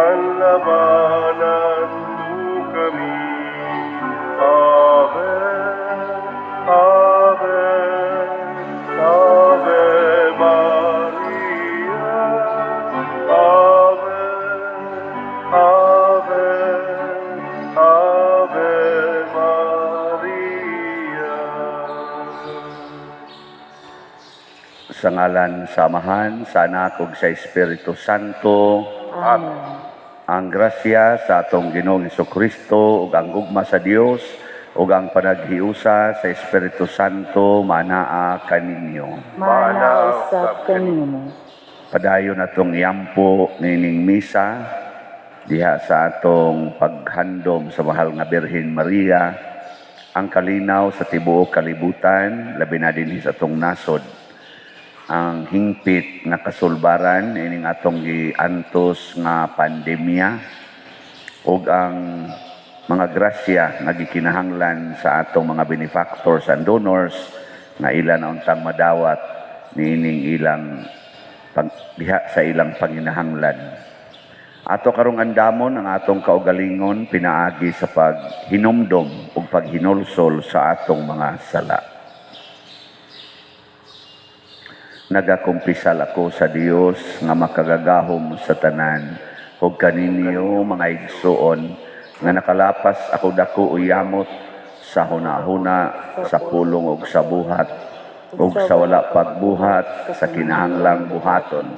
Panlabanan mo kami. Ave, Ave, Ave Maria. Ave, Ave, Ave Maria. Sa ngalan sa Amahan, sa Anak ug sa Espiritu Santo. Amen. Ang grasya sa atong Ginoong Kristo ug ang gugma sa Dios ug ang panaghiusa sa Espiritu Santo maanaa kaninyo. Maana usab kanimo. Padayon atong iampo niining misa diha sa atong paghandom sa mahal nga Birhen Maria, ang kalinaw sa tibuok kalibutan, labi na dinhi sa atong nasod. Ang hingpit nga kasulbaran ining atong giantos nga pandemya ug ang mga grasya nga gikinahanglan sa atong mga benefactors and donors nga ila na untang madawat niining ilang pag, diha sa ilang panginahanglan. Ato karong andamon ang atong kaugalingon pinaagi sa paghinumdom ug paghinulsol sa atong mga sala. Nagakumpisal ako sa Dios nga makagagahom sa tanan ug kaninyo, mga igsuon, nga nakalapas ako dako o yamot sa hunahuna, sa pulong ug sa buhat ug sa wala pagbuhat sa kinahanglang buhaton,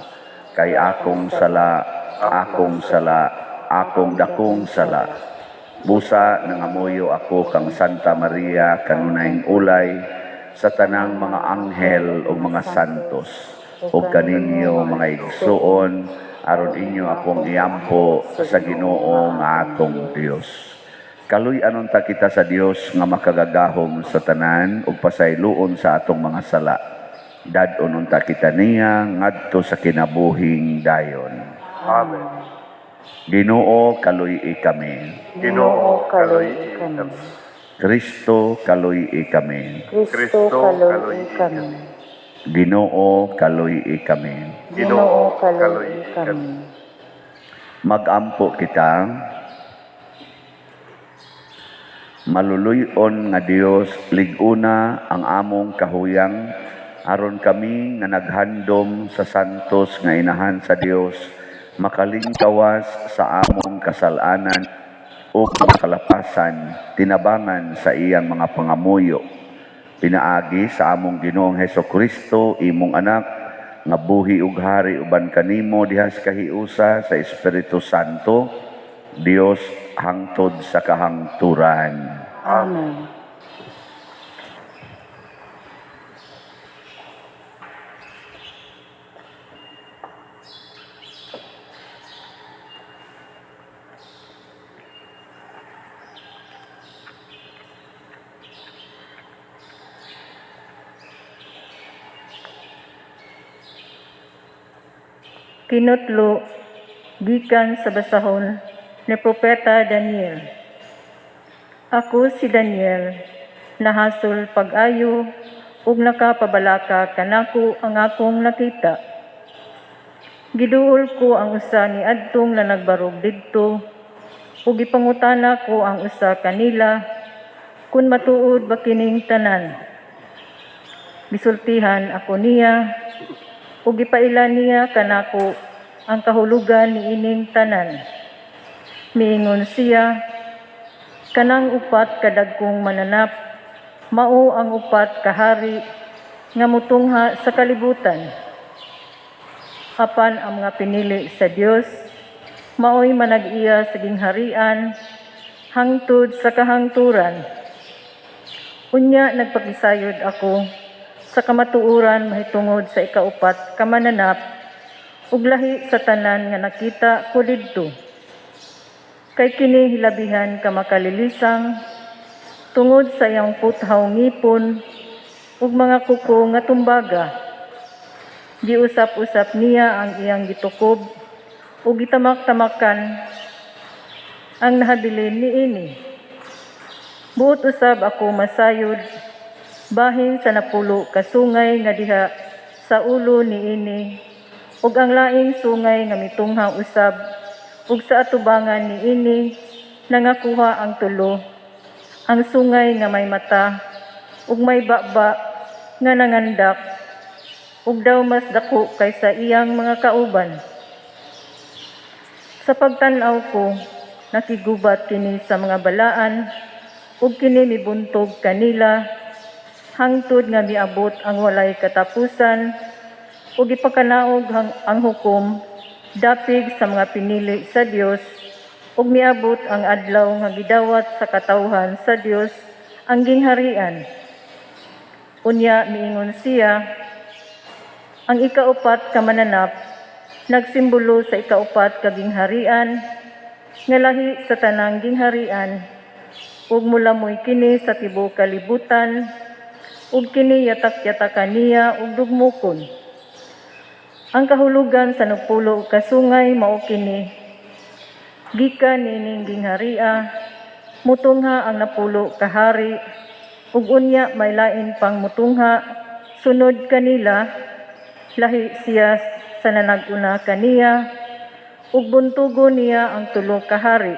kay akong sala, akong sala, akong dakong sala. Busa nangamuyo ako kang Santa Maria, kanunayng ulay, sa tanang mga anghel ug mga santos ug kaninyo, mga igsuon, aron inyo akong iampo sa Ginoo nga atong Dios. Kaluy-an unta kita sa Dios nga makagagahom sa tanan ug pasayloon sa atong mga sala. Dad-on unta kita niya ngadto sa kinabuhing dayon. Amen. Ginoo, kaluy-i kami. Ginoo, kaluy-i kami. Kristo, kaluy-i kami. Kristo, kaluy-i kami. Ginoo, kaluy-i kami. Ginoo, kaluy-i kami. Magampo kita. Maluluy-on nga Dios, lig-una ang among kahuyang aron kami nga naghandom sa santos nga inahan sa Dios makalingkawas sa among kasalanan ug kalapasan tinabangan sa iyang mga pangamuyo. Pinaagi sa among Ginoong Heso Kristo, imong anak, nga buhi ug hari uban kanimo diha sa kahiusa sa Espiritu Santo, Dios hangtod sa kahangturan. Amen. Kinutlo gikan sa basahon ni Propeta Daniel. Ako si Daniel, nahasol pag-ayo ug nakapabalaka kanako ang akong nakita. Giduol ko ang usa ni adtong nanagbarog didto ug gipangutana ko ang usa kanila kun matuod ba kining tanan. Gisultihan ako niya ug gipaila niya kanako ang kahulugan niining tanan. Miingon siya, kanang upat ka dagkong mananap, mao ang upat ka hari nga mutungha sa kalibutan. Apan ang mga pinili sa Dios, maoy manag-iya sa gingharian hangtod sa kahangturan. Unya nagpakisayod ako sa kamatuoran mahitungod sa ikaupat ka mananap ug lahi sa tanan nga nakita ko didto. Kay kini hilabihan ka makalilisang tungod sa iyang puthaw ngipon ug mga kuko nga tumbaga. Giusap-usap niya ang iyang gitukob ug gitamak-tamakan ang nahabilin niini. Buot usab ako masayod bahin sa napulo ka sungay nga diha sa ulo niini ug ang laing sungay nga mitungha usab ug sa atubangan niini nangakuha ang tulo, ang sungay nga may mata ug may baba nga nangandak ug daw mas dako kaysa iyang mga kauban. Sa pagtan-aw ko, nakigubat kini sa mga balaan ug kini mibuntog kanila hangtod nga miabot ang walay katapusan ug ipakanaog ang hukom dapig sa mga pinili sa Dios ug miabot ang adlaw nga gidawat sa katawhan sa Dios ang gingharian. Unya miingon siya, ang ikaupat ka mananap nagsimbolo sa ikaupat ka gingharian nga lahi sa tanang gingharian ug mulamoy kini sa tibuok kalibutan ug kini yatak-yatakan niya ug dugmokon. Ang kahulugan sa napulo ka sungay mao kini: gikan niining gingharia mutungha ang 10 ka hari ug unya may lain pang mutungha sunod kanila, lahi siya sa nanag-una kaniya ug buntugon niya ang tulo ka hari.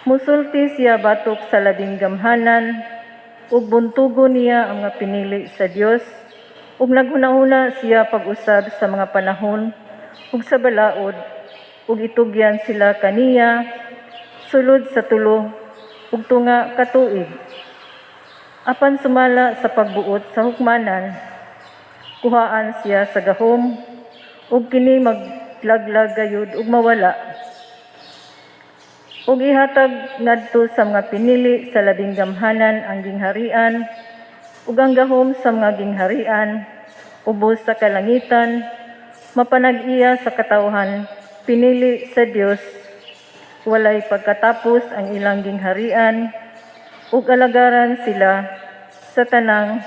Musulti siya batok sa Labing Gamhanan ug buntugon niya ang mga pinili sa Dios ug naghunahuna siya pag-usab sa mga panahon ug sa balaod ug itugyan sila kaniya sulod sa 3 ug tunga ka tuig. Apan sumala sa pagbuot sa hukmanan, kuhaan siya sa gahom ug kini maglaglag gayud ug mawala ug ihatag ngadto sa mga pinili sa Labing Gamhanan ang gingharian ug ang gahom sa mga gingharian ubos sa kalangitan mapanag-iya sa katawhan pinili sa Dios. Walay pagkatapos ang ilang gingharian ug alagaran sila sa tanang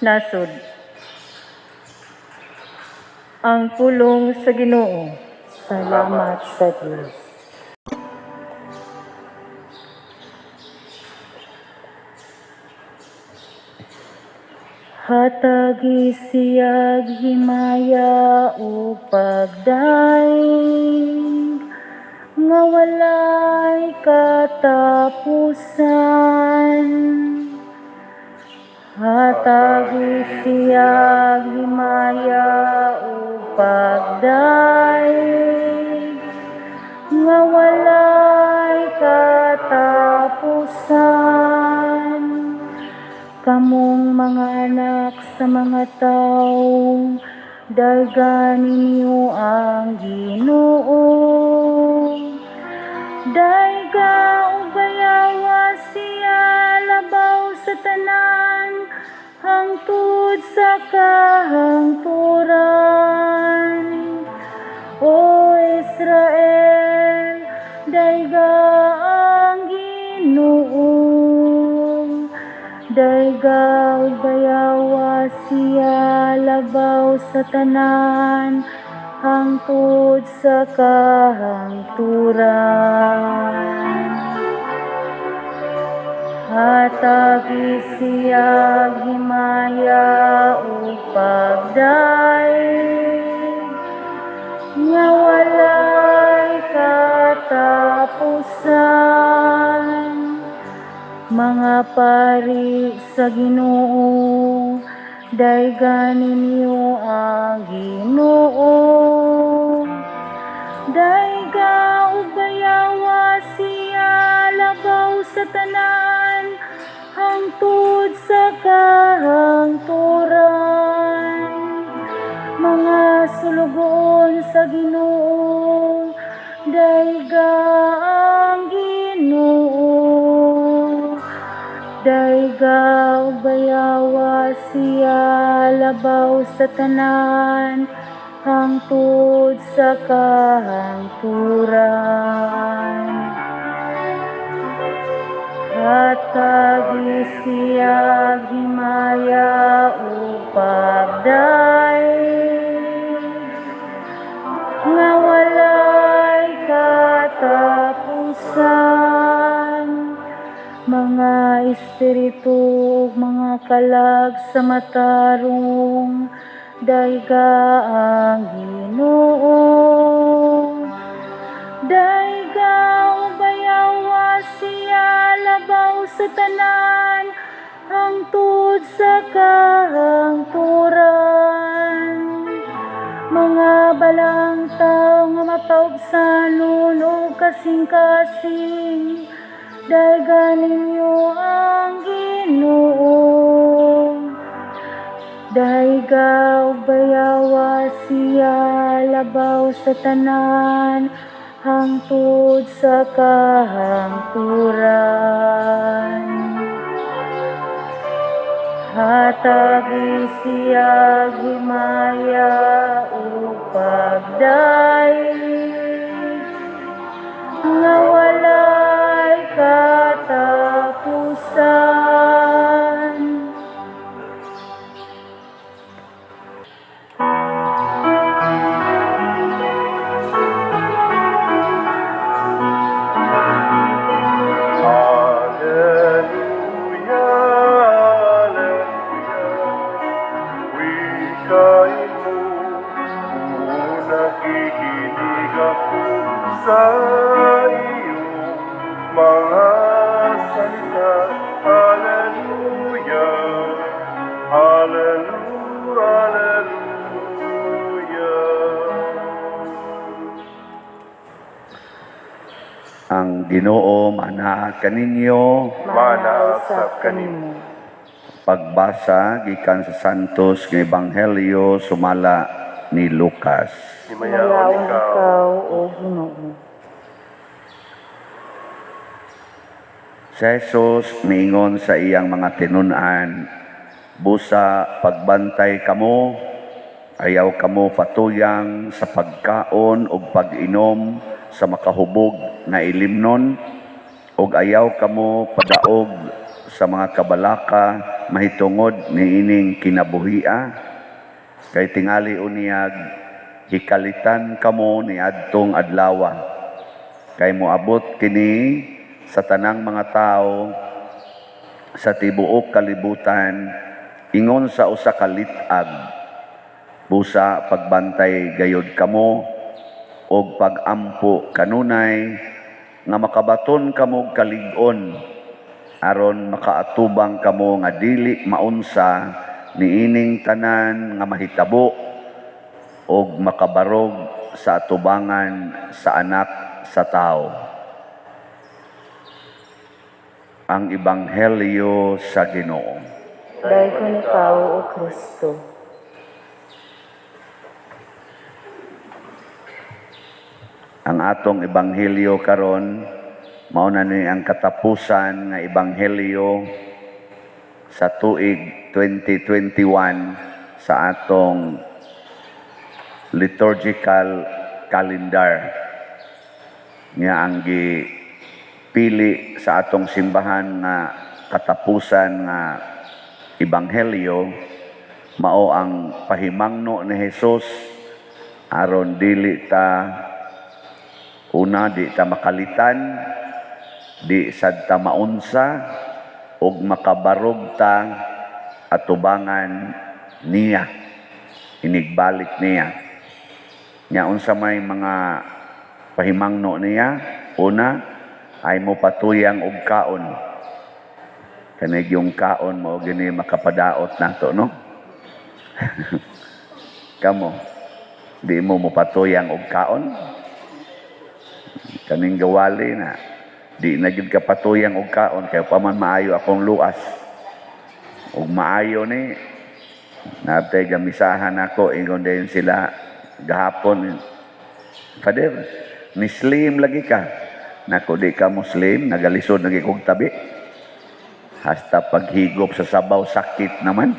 nasod. Ang pulong sa Ginoo. Salamat sa Dios. Hatagi siyag himaya ug pagdaig nga walay katapusan. Hatagi siyag himaya ug pagdaig nga walay katapusan. Kamong mga anak sa mga tao, daygan ninyo ang Ginoo. Dayga ug bayawa siya labaw sa tanan hangtod sa kahangturan. O Israel, dayga ang Ginoo. Dayga ug bayawa siya labaw sa tanan hangtod sa kahangturan. Hatagi siya himaya ug pagdaig nga walay katapusan. Mga pari sa Ginoo, daygan ninyo ang Ginoo. Dayga ug bayawa siya labaw sa tanan hangtod sa kahangturan. Mga sulugoon sa Ginoo, dayga ang Ginoo. Dayga ug bayawa siya labaw sa tanan hangtod sa kahangturan. Hatagi siya himaya ug pagdaig nga walay katapusan. Mga espiritu ug mga kalag sa matarong, dayga ang Ginoo. Dayga ug bayawa siya labaw sa tanan hangtod sa kahangturan. Mga balaang tawo nga mapaubsanon ug kasing-kasing, dayga ninyo ang Ginoo. Dayga ug bayawa siya labaw sa tanan hangtod sa kahangturan. Hatagi siya himaya ug pagdayeg nga walay katapusan. Alleluia, Alleluia. Wikain mo, nakikinig ako sa iyong mga salita. Alleluia, Alleluia, Alleluia. Ang Ginoo manaa kaninyo. Manaasap kanimo. Pagbasa gikan sa Santos nga Ebanghelyo sumala ni Lucas. Himayaon Himayaon ikaw, ikaw, O Ginoo. Si Jesus miingon sa iyang mga tinun-an, "Busa pagbantay kamo, ayaw kamo patuyang sa pagkaon ug pag-inom sa makahubog nga ilimnon, ug ayaw kamo padaog sa mga kabalaka mahitungod niining kinabuhia, kay tingali unyag hikalitan kamo niadtong adlawa, kay moabot kini sa tanang mga tao sa tibuok kalibutan ingon sa usa ka lit-ag. Busa pagbantay gayod kamo og pagampo kanunay nga makabaton kamo og kalig-on aron makaatubang kamo nga dili maunsa niining tanan nga mahitabo og makabarog sa atubangan sa Anak sa Tao." Ang Ebanghelyo sa Ginoo. Daygon ikaw, O Kristo. Ang atong ebanghelyo karon mao na ni ang katapusan nga ebanghelyo sa tuig 2021 sa atong liturgical calendar nga ang gipili sa atong simbahan nga katapusan nga ebanghelyo mao ang pahimangno ni Jesus aron dili ta, una, di ta makalitan, di sad ta maunsa, ug makabarog ta atubangan niya, inigbalik niya. Nya unsa may mga pahimangno niya? Una, ay mo patuyang og kaon. Kanig yung kaon mo gini makapadaot nato, no? Kamo, di mo mopatuyang og kaon? Kaning gawali na, di na gyud ka patuyang og kaon kay pa man maayo akong luas. Ug maayo ni natay gamisahan ako, ingon din sila gahapon, "Father, Muslim lagi ka." Nako, di ka Muslim, nagalisod lagi kog tabi. Hasta paghigop sa sabaw sakit naman.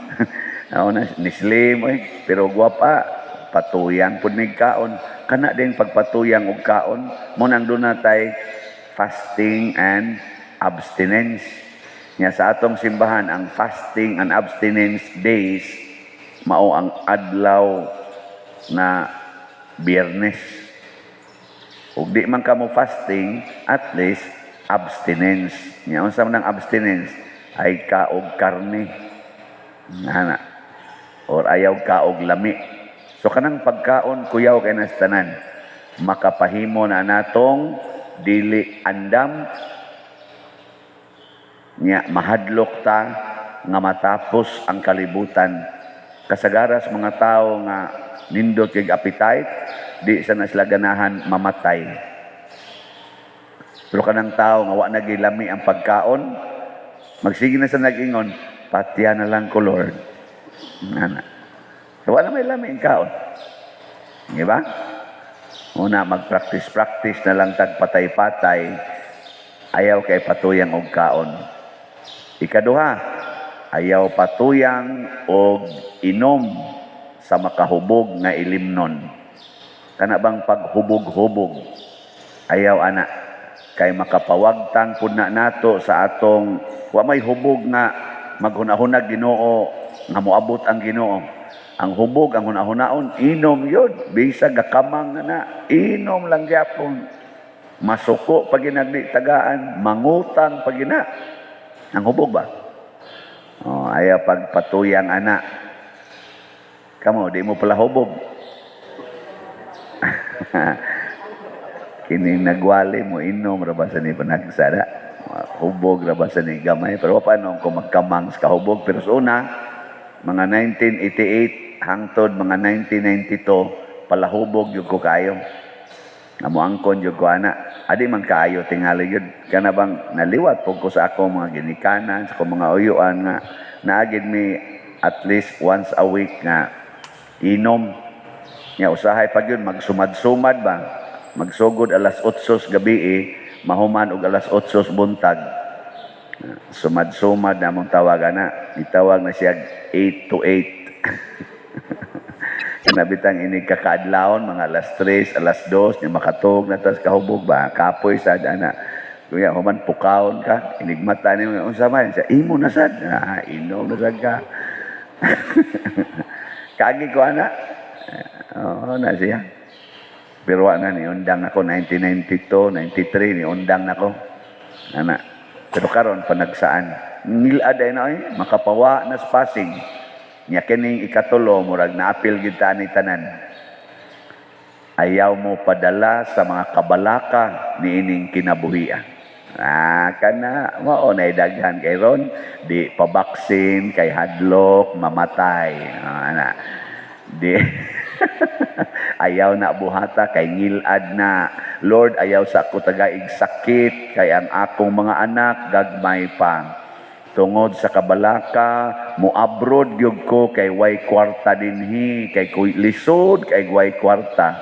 Ako na, nislim, oy, pero gwapa, patuyang pud mig kaon. Kana din pagpatuyang og kaon, mo nang doon natay fasting and abstinence. Nya sa atong simbahan, ang fasting and abstinence days, mao ang adlaw na Biyernes. Ug di man kamo fasting, at least abstinence. Nya unsa man ang abstinence? Ay kaog karne. Ana. Or ayaw kaog lami. So kanang pagkaon kuyaw kay nas tanan. Makapahimo na natong dili andam nya mahadlok ta nga matapos ang kalibutan. Kasagaras mga tao nga nindot kay appetite, di sa na sila ganahan mamatay. Pero kanang tao nga wa na gilami ang pagkaon, magsige na sa nag-ingon, "Patya na lang ko, Lord." Ana. So, wala may lami ang kaon. Di ba? Una, mag-practice-practice na lang tag patay-patay, ayaw kay patuyang og kaon. Ikaduha, ayaw patuyang og inom sa makahubog nga ilimnon. Kana bang paghubog-hubog? Ayaw ana kay makapawagtang pud na nato sa atong wa may hubog nga maghunahunag Ginoo nga moabot ang Ginoo. Ang hubog, ang hunahunaon, inom yun. Bisag gakamang na na, inom lang gyapon. Masuko pag ginagdi tagaan, mangutang pag gina. Ang hubog ba? Oh, ayaw pagpatuyang ana. Kamo, di mo pala hubog. Kini nagwali mo inom ra ba sa ni panagsara. Hubog ra ba sa ni gamay. Pero paano kung magkamang sa kahubog? Pero sa una, mga 1988 hangtod mga 1992, palahubog yun ko kayo. Namuangkon yun ko ana. Adi man kaayo tingali yun. Kana bang naliwat po ko sa ako mga ginikanan, sa akong mga uyuan nga naagid mi at least once a week nga inom. Nya usahay pag yun magsumad-sumad ba. Magsugod alas 8 sa gabi eh, mahuman og alas 8 sa buntag. Sumad-sumad na mong tawagan na. Gitawag na siya 8 to 8. Kinabitang ini kakaadlawon mga alas 3, alas 2, nya makatug na tas kahubog ba, kapoy sad ana. Kuya, human pukawon ka, inigmata nimo unsa man sa imo na sad, ah, inom na sad ka. Kaagi ko ana. Oo na siya. Pero wa na ni undang ako 1992, 93 ni undang nako. Ana. Pero karon panagsaan. Ngilad ay na ay makapawa na sa Pasig. Nya kining ikatulo murag naapil gid ta ni tanan. Ayaw mo padala sa mga kabalaka niining kinabuhia. Ah, kana mao na daghan kay ron di pabaksin kay hadlok mamatay. Ah, ana. Di ayaw na buhata kay ngilad na. Lord, ayaw sa ako tagaig sakit kay ang akong mga anak gagmay pa. Tungod sa kabalaka, mo-abroad gyud ko kay way kwarta dinhi, kay kuy lisod kay way kwarta.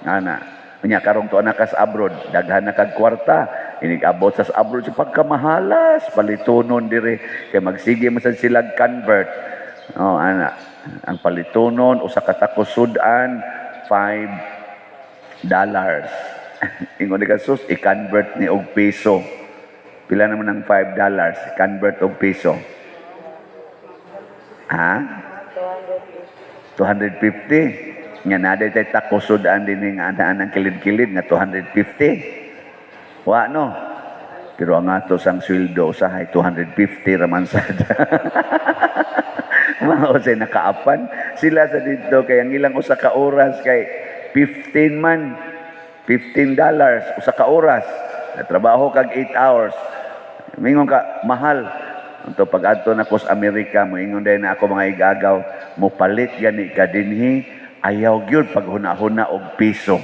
Ana. Unya karong tuwa na ka sa abroad, daghan na kag kwarta. Inig-abot sa abroad sa pagkamahalas, palitonon dire kay magsige man sad sila convert. Oh, ana. Ang palitonon usa ka takos sudan $5. Ingon ni Jesus, i-convert ni og piso. Pila naman ang $5 convert og piso? Ha? 250. Nga na day takos sudan din nga anaan ang kilid-kilid nga 250. Wa no. Pero ang ato sang sweldo usahay 250 raman sad. Mao say nakaapan sila sa dito kay ang ilang usa ka oras kay 15 man, $15 usa ka oras. Natrabaho kag 8 hours. Mingon ka mahal. Unto pag adto na ko sa Amerika, moingon din na ako mga igagaw, mo palit gani ka dinhi, ayaw gyud paghuna-huna og piso.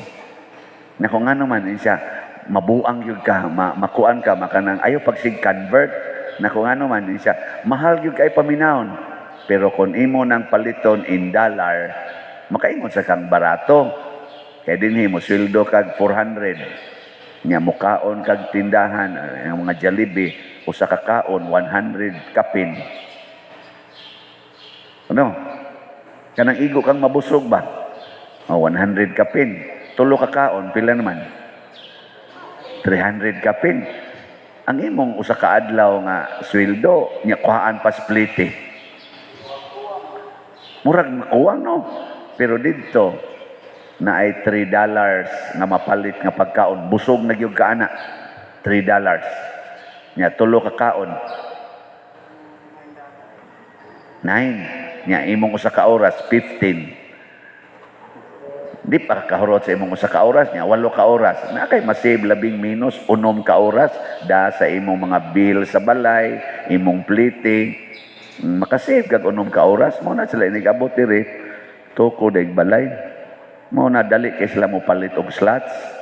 Nako nga naman siya, mabuang gyud ka, makuan ka, makanang ayaw pagsig convert. Nako nga naman siya, mahal gyud kay paminawon. Pero kung imo nang paliton in dollar, makaingon sa kang barato. Kay dinhi mo sweldo kag 400. Nya mukaon kag tindahan, ang mga Jollibee, usa ka kaon 100 kapin. Ano? Kanang igo kang mabusog ba? Oh, 100 kapin. Tulo ka kaon, pila naman? 300 kapin. Ang imong usa ka adlaw nga sweldo, nya kuhaan pa split eh. Murag makuha no. Pero didto na ay $3 nga mapalit nga pagkaon, busog na gyud ka ana. $3. Nya tulo ka kaon. 9. Nya imong usa ka oras 15. Di pa kahurot sa imong 1 ka oras niya, 8 ka oras. Na kay masave labing minus 6 ka oras da sa imong mga bill sa balay, imong plite. Makasave kag 6 ka oras mo na sila inigabot diri. Tuko deg balay. Mo na dali kay sila mo palit og slots.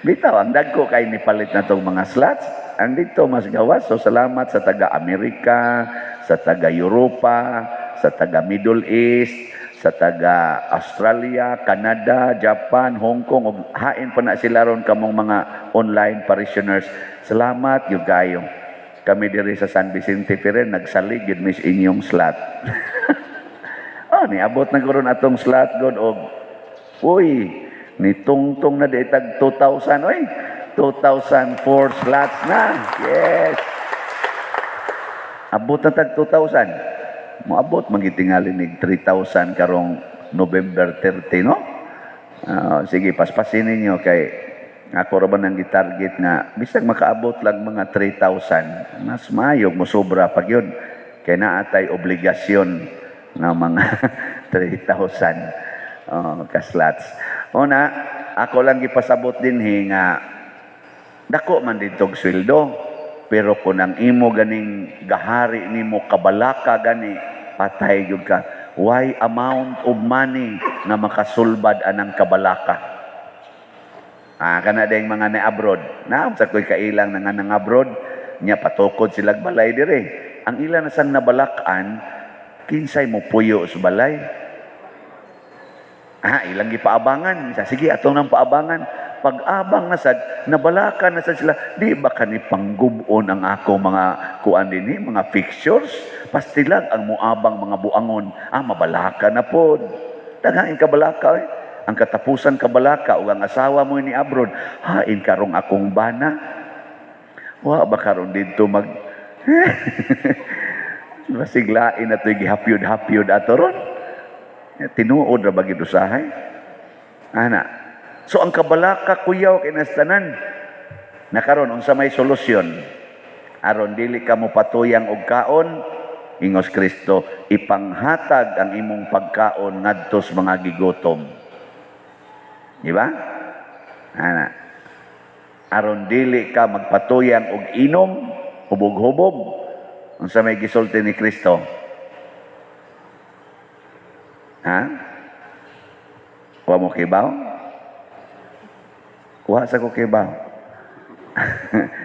Bitaw, ang dagko kay ni palit na tong mga slots. Ang dito mas gawas. So salamat sa taga Amerika, sa taga Europa, sa taga Middle East, sa taga Australia, Canada, Japan, Hong Kong, ug hain pa na sila ron kamong mga online parishioners. Salamat gyud kayo. Kami diri sa San Vicente Ferrer nagsalig gyud mis inyong slot. Oh, niabot na karon atong slot god og uy, nitungtong na di tag 2,000 oy. 2,004 slots na. Yes. Abot na tag 2,000. Moabot magitingali nig 3,000 karong November 30, no? Ah, sige, paspasin ninyo kay ako ra ba nang gitarget nga bisag makaabot lang mga 3,000, mas maayo mo sobra pag yun. Kay naa tay obligasyon nga mga 3,000, oh, ka slots. Una, ako lang gipasabot dinhi nga dako man ditog sweldo, pero kung ang imo ganing gahari nimo kabalaka gani, patay gyud ka. Why amount of money nga makasulbad anang kabalaka? Ah, kana ding mga na abroad na sa koy kailang na nga nang abroad nya patukod sila balay dire. Ang ila na sang nabalakan, kinsay mo puyo sa balay? Ah, ilang gipaabangan. Sa sige, atong nang paabangan. Pag-abang na sad, nabalakan na sad sila. Di ba kani panggubon ang ako mga kuan dinhi, mga fixtures? Pastilag ang muabang mga buangon. Ah, mabalaka na pod. Daghain kabalaka eh. Ang katapusan kabalaka ug ang asawa mo ni abroad, hain karong akong bana. Wa ba karon didto mag masiglain na to'y gihapyod-hapyod ato ron. Tinuod ra ba gid usahay? Ana. So ang kabalaka kuyaw kay nastanan. Nakaron unsa may solusyon? Aron dili ka mo patuyang og kaon, ingos Kristo, ipanghatag ang imong pagkaon ngadto sa mga gigutom. Di ba? Ana. Aron dili ka magpatuyang og inom, hubog-hubog. Unsa may gisulti ni Kristo? Ha? Wa mo kibaw? Wa sa ko kibaw.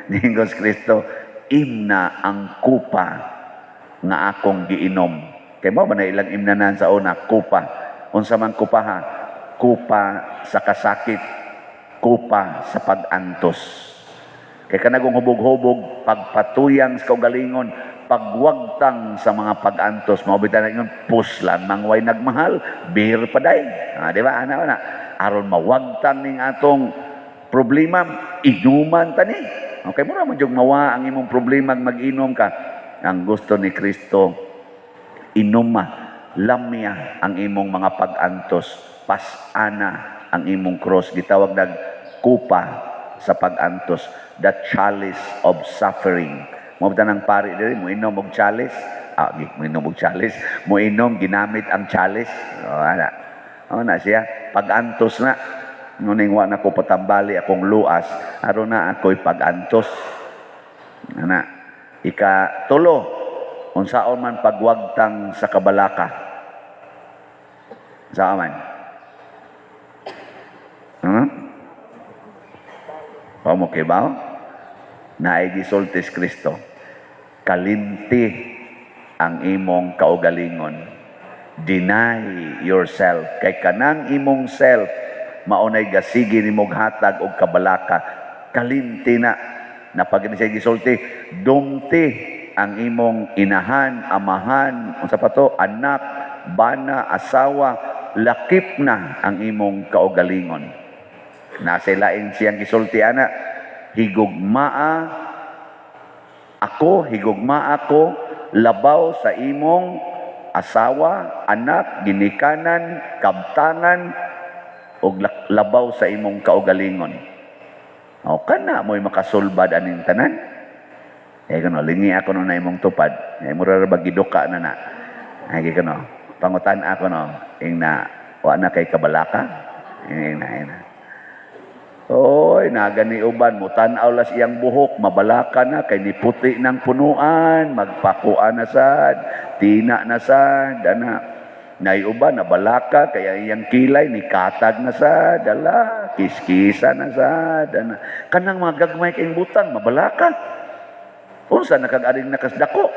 Ningos Kristo, imna ang kupa nga akong giinom. Kay mo ba na ilang imnanan sa una, kupa. Unsa man kupa ha? Kupa sa kasakit, kupa sa pag-antos. Kay kanagong hubog-hubog, pagpatuyang sa kaugalingon, pagwagtang sa mga pag-antos, mao bitaw na ingon, puslan mangway nagmahal, beer paday. Ah, di ba? Ana ana. Aron mawagtang ning atong problema, inuman tani. Okay, mura mo jud mawa ang imong problema mag-inom ka. Ang gusto ni Kristo, inuma, lamya ang imong mga pag-antos, pasana ang imong cross. Gitawag nag kupa sa pag-antos, the chalice of suffering. Mo ng pari diri mo inom og chalice, ah, mo inom og chalice, mo inom ginamit ang chalice. Oh, ana. Oh, na siya, pag-antos na. Nguning wa na ko patambali akong luas, aron na ako'y pag-antos. Ana. Ika tulo, unsaon man pagwagtang sa kabalaka? Unsaon man? Hmm? Wa mo kibaw? Naay gisulti si Kristo. Kalinti ang imong kaugalingon. Deny yourself. Kay kanang imong self, maunay gasigi nimong hatag og kabalaka. Kalinti na. Napag ni siya gisulti, dumti ang imong inahan, amahan, unsa pa to, anak, bana, asawa, lakip na ang imong kaugalingon. Nasa lain siyang gisulti ana, higugmaa ako, higugmaa ako, labaw sa imong asawa, anak, ginikanan, kabtangan, ug labaw sa imong kaugalingon. O kana mo'y makasulbad aning tanan. Eh kuno lingi ako no na imong tupad. Eh mura ra ba giduka na na. Ay kuno. Pangutan ako, no, ing na, wa na kay kabalaka. Ing na, ing na. Oy, nagani uban mo tan-aw las iyang buhok, mabalaka na kay niputi ng punuan, magpakuan na sad, tina na sad, ana. Nay uban nabalaka kay ang iyang kilay ni katag na sad, ala, kiskisa na sad, ana. Kanang mga gagmay kayong butang, mabalaka. Unsa na kag aring nakasdako?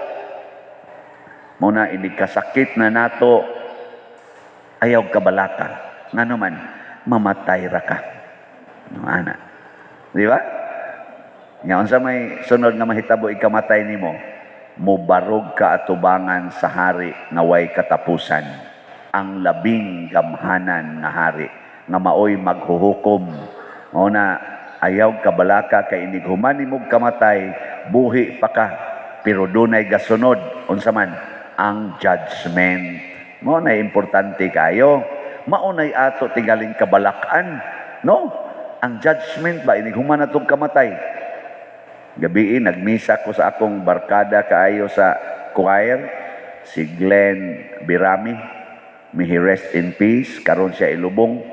Muna inig kasakit na nato, ayaw kabalaka. Ngano man, mamatay ra ka. No, ana. Di ba? Nga unsa may sunod nga mahitabo ikamatay nimo, mobarog ka atubangan sa hari nga way katapusan. Ang labing gamhanan nga hari nga maoy maghuhukom. Mao na ayaw kabalaka kay inig human nimog kamatay, buhi pa ka, pero dunay gasunod unsa man ang judgment. Mao na importante kayo. Mao nay ato tingaling kabalakan, no? Ang judgment ba inig human natong kamatay. Gabii nagmisa ko sa akong barkada kaayo sa choir, si Glenn Birami. May he rest in peace, karon siya ilubong.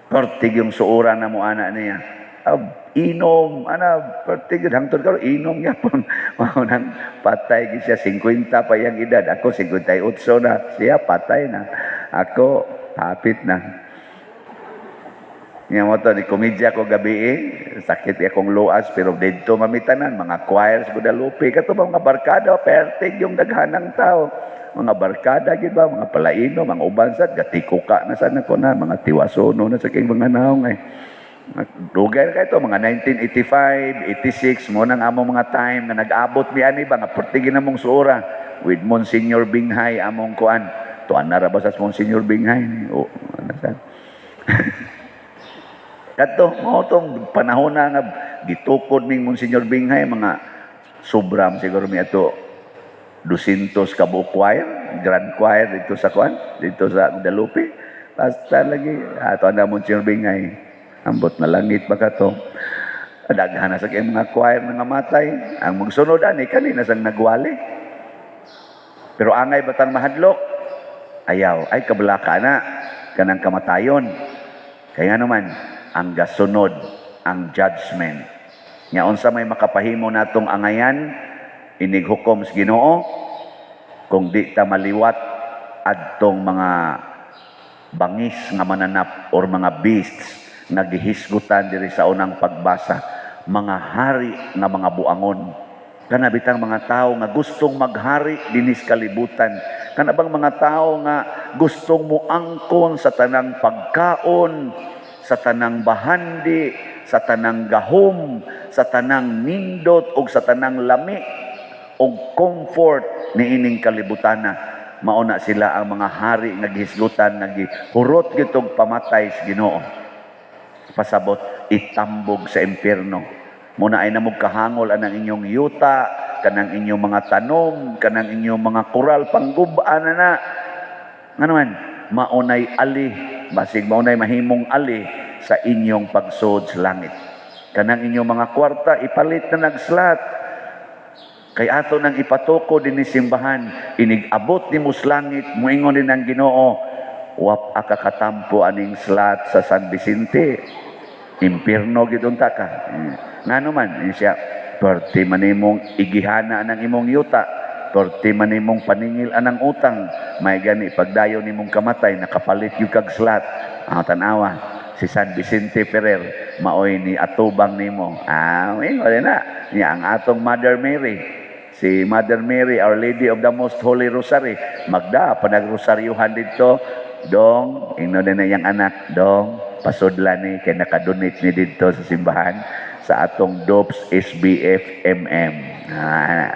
Pertig yung suura na mo ana niya. Ab, inom, ana, pertig yun, hangtod karon inom yapon. Mao nang patay gyud siya, 50 pa yang edad. Ako 58 na, siya patay na. Ako hapit na. Nga mo to, ni komedya ko gabi eh. Sakit akong luas, pero dito mamitanan, mga choirs, Guadalupe, kato ba mga barkada, pertig yung daghanang tao. Mga barkada, gid ba, mga palaino, mga ubansat, gatikuka na sana ko na, mga tiwasono na sa king mga naong eh. Dugay na ito, mga 1985, 86, mo nang among mga time nga nag-abot mi ani ba, nga pertigin namong suura with Monsignor Binghay among kuan. Tuan na ra ba sa Monsignor Binghay? O, ano sa? Kadto, mao tong panahon na nga gitukod ning Monsignor Binghay, mga sobram siguro mi ato 200 ka buok choir, grand choir dito sa kuan, dito sa Guadalupe. Basta lagi ato na Monsignor Binghay. Ambot na langit ba ka to? Daghan na sa kay mga choir nga matay. Ang magsunod ani kanina sang nagwali. Pero angay batang mahadlok? Ayaw, ay kabalaka na kanang kamatayon. Kaya naman ang gasunod ang judgment. Nga unsa may makapahimo natong angayan inig hukom sa Ginoo kung di ta maliwat adtong mga bangis nga mananap or mga beasts nga gihisgutan diri sa unang pagbasa, mga hari nga mga buangon. Kana bitang mga tao nga gustong maghari dinis kalibutan, kana bang mga tao nga gustong muangkon sa tanang pagkaon, sa tanang bahandi, sa tanang gahom, sa tanang nindot ug sa tanang lami ug comfort niining kalibutana. Mao na sila ang mga hari nga gihisgutan nga gihurot gitog pamatay sa Ginoo. Pasabot itambog sa impierno. Muna ay namog kahangol anang inyong yuta, kanang inyong mga tanom, kanang inyong mga koral, panggubaan na na. Ngano man, maunay ali, basig maunay mahimong ali sa inyong pagsud sa langit. Kanang inyong mga kwarta, ipalit na nagslot. Kay ato nang ipatuko din ni simbahan, inig-abot ni langit, muingon din ang Ginoo, wap aka katampo aning slot sa San Vicente. Impierno gid unta ka. Ngano man, ini siya, perti man imong igihana anang imong yuta, perti man imong paningil anang utang, may gani pagdayon nimong kamatay nakapalit yung kag slot. Ah, tan-awa, si San Vicente Ferrer maoy ni atubang nimo. Ah, ingon na. Niya ang atong Mother Mary, si Mother Mary, Our Lady of the Most Holy Rosary, magda pa nagrosaryuhan dito, dong, ingno din na iyang anak, dong, pasudlan ni kay nakadonate ni dito sa simbahan sa atong DOPS SBF MM. Ah.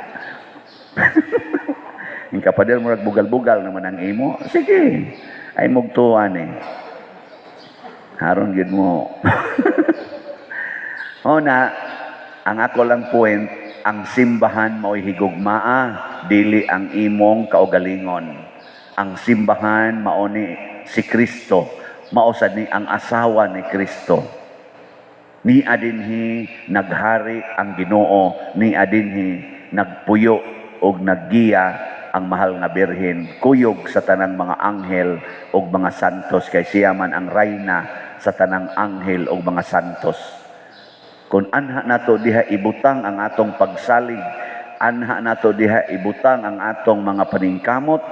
Yung kapadel mo bugal-bugal naman ang imo. Sige, ay mugtuan eh. Haron gid mo. O na, ang ako lang point, ang simbahan mao'y higugmaa, dili ang imong kaugalingon. Ang simbahan mao ni si Kristo, mao sad ni ang asawa ni Kristo. Ni adinhi naghari ang Ginoo, ni adinhi nagpuyo og naggiya ang mahal nga Birhen, kuyog sa tanang mga anghel ug mga santos, kay siya man ang rayna sa tanang anghel ug mga santos. Kung anha nato diha ibutang ang atong pagsalig, anha nato diha ibutang ang atong mga paningkamot,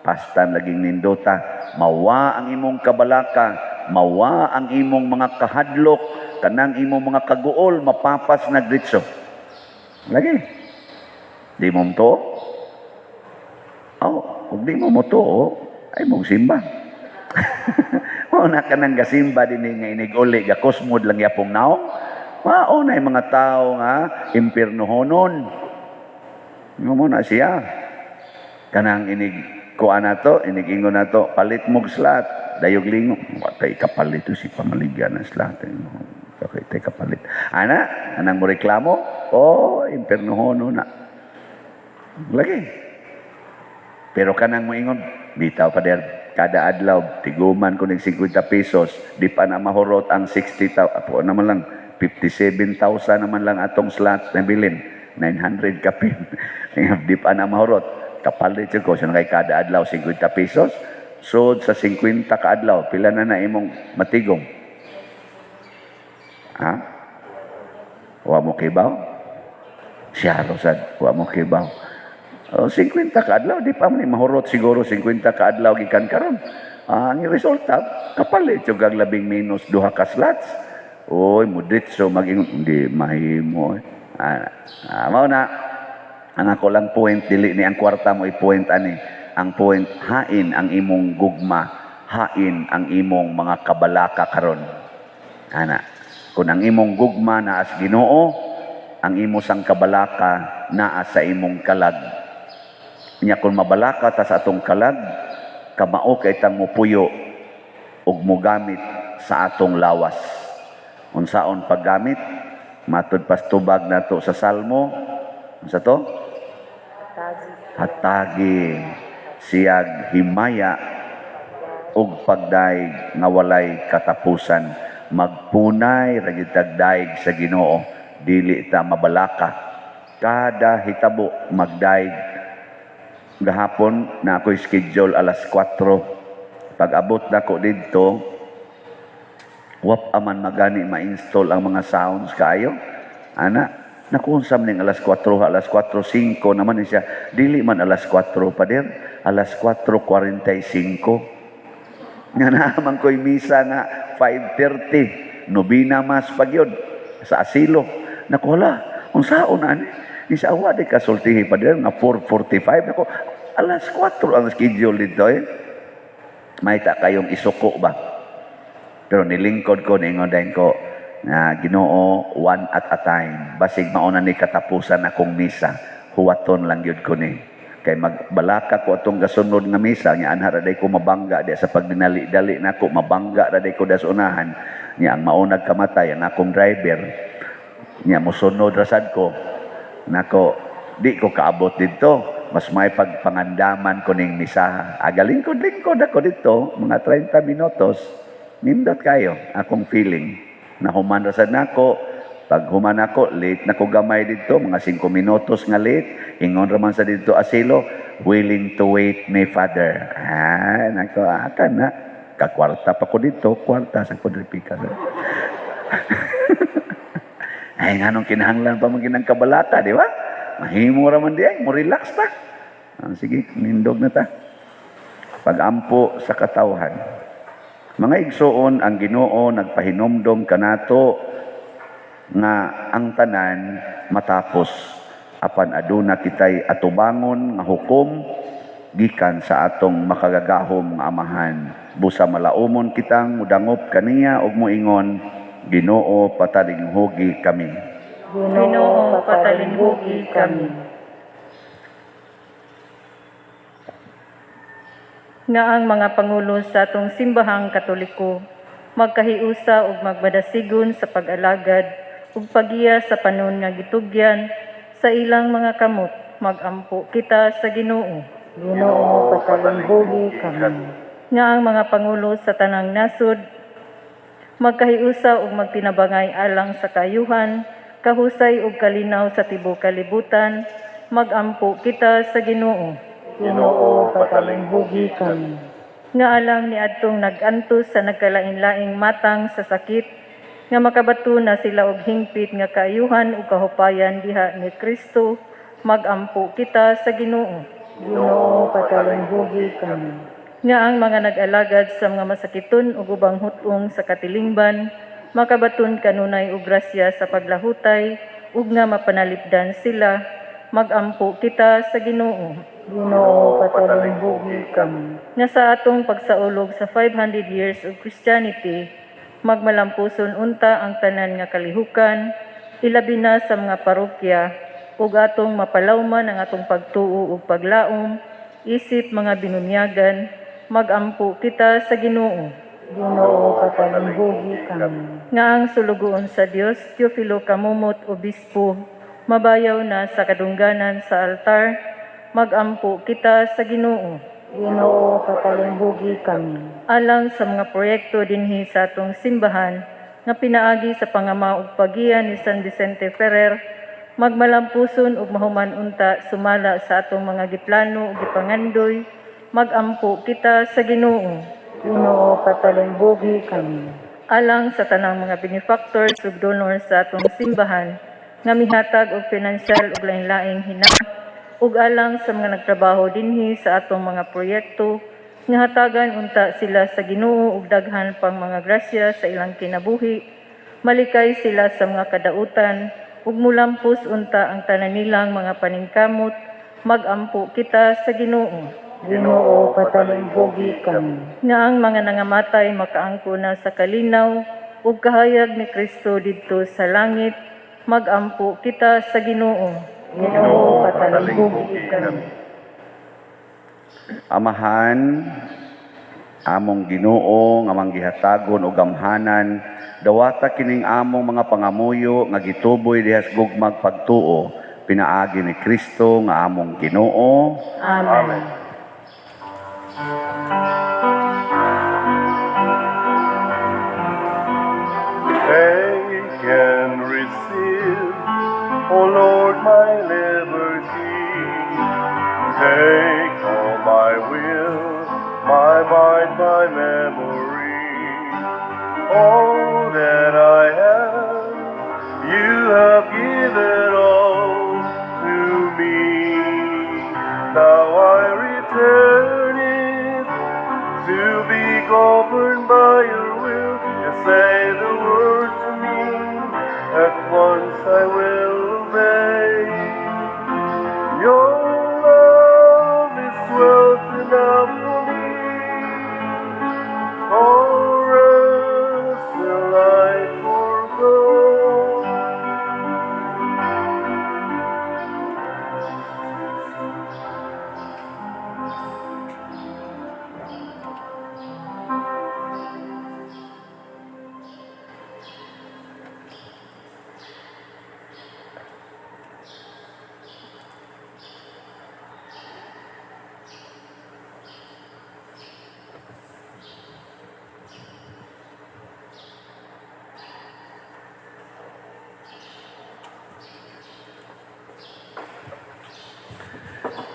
pastan laging nindota, mawa ang imong kabalaka, mawa ang imong mga kahadlok, kanang imong mga kaguol, mapapas na diretso. Lagi. Di mo to? Oh, kung di mo motuo, ay mong simba. Mao na ka nang gasimba din nga inig-uli, gakosmod lang yapong naong. Mao na yung mga tao nga impirnohonon. Mo na siya. Kanang inig kuan nato, inig ingon nato, palit mog slot, dayog lingo. Watay kapalit si pamaligyan ng slot. Okay, tay kapalit. Ana, anang mo reklamo? Oh, impirnohonon na. Lagi. Pero kanang moingon, bitaw pa der, kada adlaw tiguman ko ning 50 pesos, di pa na mahurot ang 60,000, apo naman lang 57,000 naman lang atong slot na bilin, 900 kapin. Di pa na mahurot. Kapalit jud ko, so kay kada adlaw 50 pesos, sud sa 50 ka adlaw, pila na na imong matigom? Ha? Wa mo kibaw? Siya sad, wa mo kibaw. Oh, 50 ka adlaw, di pa man ni mahurot siguro 50 ka adlaw gikan karon. Ang resulta, kapalit yung kag labing minus duha ka slots. Oy, mudritso mag-ingon, hindi mahimo. Mao na ang ako lang point, dili ni ang kwarta mo i-point ani. Ang point, hain ang imong gugma, hain ang imong mga kabalaka karon. Ana, kung ang imong gugma naa sa Ginoo, ang imo sang kabalaka naa sa imong kalag. Nya kung mabalaka ta sa atong kalag, kamao kay tang mupuyo ug mogamit sa atong lawas. Unsaon paggamit? Matud pas tubag nato sa Salmo, unsa to? Hatagi siyag himaya ug pagdaig nga walay katapusan. Magpunay ra gyud tag daig sa Ginoo, dili ta mabalaka. Kada hitabo magdaig. Gahapon na ako'y schedule alas 4. Pag-abot nako didto, wap aman magani ma-install ang mga sounds kaayo. Ana, naku, unsa ning alas 4, alas 4:05 naman ni siya. Dili man alas 4 pa dir, alas 4:45. Nga naman ko'y misa nga 5:30, nobina mas pagyod sa asilo. Naku, hala, unsaon ani? Isa awa di kasultihi pa dir nga 4:45. Nako, alas 4 ang schedule dito eh. May ta kayong isuko ba? Pero nilingkod ko, ningon din ko, na Ginoo, one at a time. Basig mauna ni katapusan akong misa, huwaton lang gyud ko ni. Kay magbalaka ko atong gasunod nga misa, nya anha ra day ko mabangga di sa pagdinali-dali nako, mabangga ra day ko da sa unahan. Nya ang maunag kamatay ang akong driver, nya mosunod ra sad ko. Nako, di ko kaabot didto. Mas may pagpangandaman ko ning misa. Aga lingkod-lingkod ako dito, mga 30 minutos. Nindot kayo, akong feeling. Nahuman ra sad nako. Pag human ako, late na ko gamay dito, mga 5 minutos nga late. Ingon raman sa dito asilo, "Willing to wait me, Father." Ah, nako, aka na. Kakwarta pa ko dito, kwarta sa kwadripika. Ay, nganong kinahanglan pa man ginang kabalaka, di ba? Mahimo ra man di ay, mo relax ta. Ah, sige, nindog na ta. Pagampo sa katawhan. Mga igsuon, ang Ginoo nagpahinomdom kanato nga ang tanan matapos, apan aduna kitay atubangon nga hukom gikan sa atong makagagahom nga Amahan. Busa malaumon kitang mudangop kaniya ug moingon, "Ginoo, patalinghugi kami." Ginoo, patalinghugi kami. Nga ang mga pangulo sa atong simbahang Katoliko magkahiusa ug magmadasigon sa pag-alagad ug pagiya sa panon nga gitugyan sa ilang mga kamot, magampo kita sa Ginoo. Ginoo, patalinghugi kami. Nga ang mga pangulo sa tanang nasod magkahiusa ug magtinabangay alang sa kayuhan, kahusay ug kalinaw sa tibuok kalibutan, magampo kita sa Ginoo. Ginoo, patalinghugi kami. Nga alang ni adtong nag-antos sa nagkalain-laing matang sa sakit, nga makabato na sila og hingpit nga kaayuhan ug kahupayan diha ni Kristo, magampo kita sa Ginoo. Ginoo, patalinghugi kami. Nga ang mga nag-alagad sa mga masakiton ug ubang hutong sa katilingban makabaton kanunay og grasya sa paglahutay ug nga mapanalipdan sila, magampo kita sa Ginoo. Ginoo, patalinghugi kami. Nga sa atong pagsaulog sa 500 years of Christianity, magmalampuson unta ang tanan nga kalihukan, ilabi na sa mga parokya, ug atong mapalawman ang atong pagtuo ug paglaom, isip mga binunyagan, magampo kita sa Ginoo. Ginoo, patalinghugi kami. Nga ang sulugoon sa Dios, Teofilo Kamumot, Obispo, mabayaw na sa kadungganan sa altar, magampo kita sa Ginoo. Ginoo, patalinghugi kami. Alang sa mga proyekto dinhi sa atong simbahan nga pinaagi sa pangama ug pagiya ni San Vicente Ferrer, magmalampuson ug mahuman unta sumala sa atong mga giplano ug gipangandoy, magampo kita sa Ginoo. Ginoo, patalinghugi kami. Alang sa tanang mga benefactors ug donors sa atong simbahan nga mihatag og pinansyal ug lain-laing hinang ug alang sa mga nagtrabaho dinhi sa atong mga proyekto nga hatagan unta sila sa Ginoo ug daghan pang mga grasya sa ilang kinabuhi, malikay sila sa mga kadautan ug mulampos unta ang tanan nilang mga paningkamot, magampo kita sa Ginoo. Ginoo, patalinghugi kami. Nga ang mga nangamatay makaangko na sa kalinaw ug kahayag ni Kristo didto sa langit, magampo kita sa Ginoo. Ginoo, patalinghugi kami. Amahan, among Ginoo nga manggihatagon og gamhanan, dawata kining among mga pangamuyo nga gituboy diha sa gugmag pagtuo pinaagi ni Kristo nga among Ginoo. Amen. Take and receive, O Lord, my liberty. Take all my will, my mind, my memory. All that I have, you have given all to me. Now I return it to be governed by your will. Just say the word to me, at once I will obey. Your love is wealth enough for me. All rest will I forego.